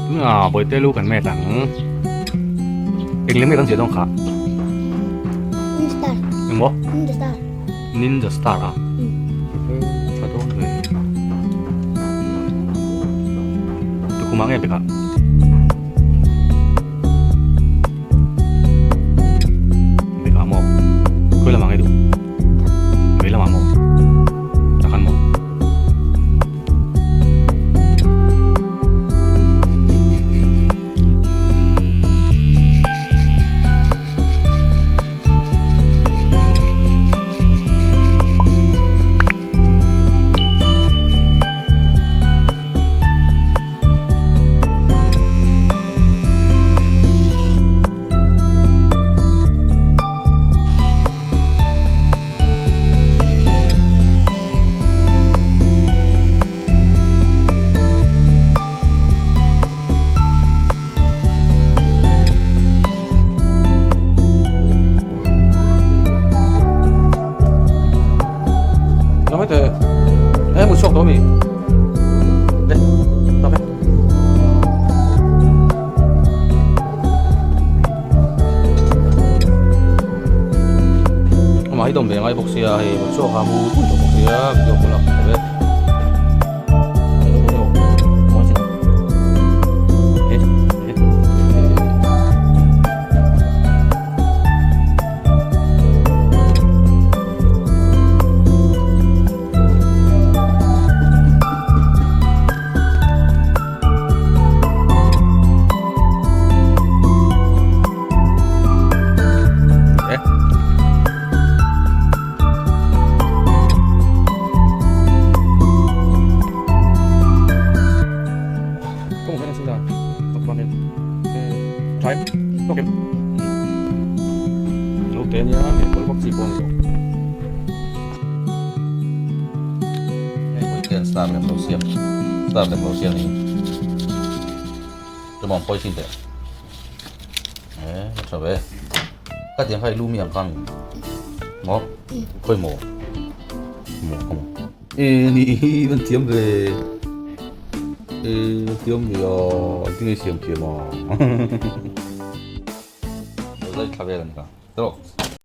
Tunah Bawihte lu kan met ang. Eng lem nge kan ziah dawn kha? Ninja Star. Engmaw? Ninja Star. Ninja Star a? Tha dawn ve. Tukhumah nge pekah? Bekah maw? Khawi lamah nge duh? Vei lamah maw? Takhan maw? Amah hi dawm ve ngai bawk sia hei chhuak ha mu tun tawh bawk sia video pawh lak ve. Star lem lo siam star lem lo siam ni chu mawng pawi chin teh e tha ve ka tiang kha i lu mi ang kha mi maw khawi maw maw kha maw e ni hi van thiam ve e thiam ve a an tinge siam thiam a lo zai thla vel a ni ka tawh.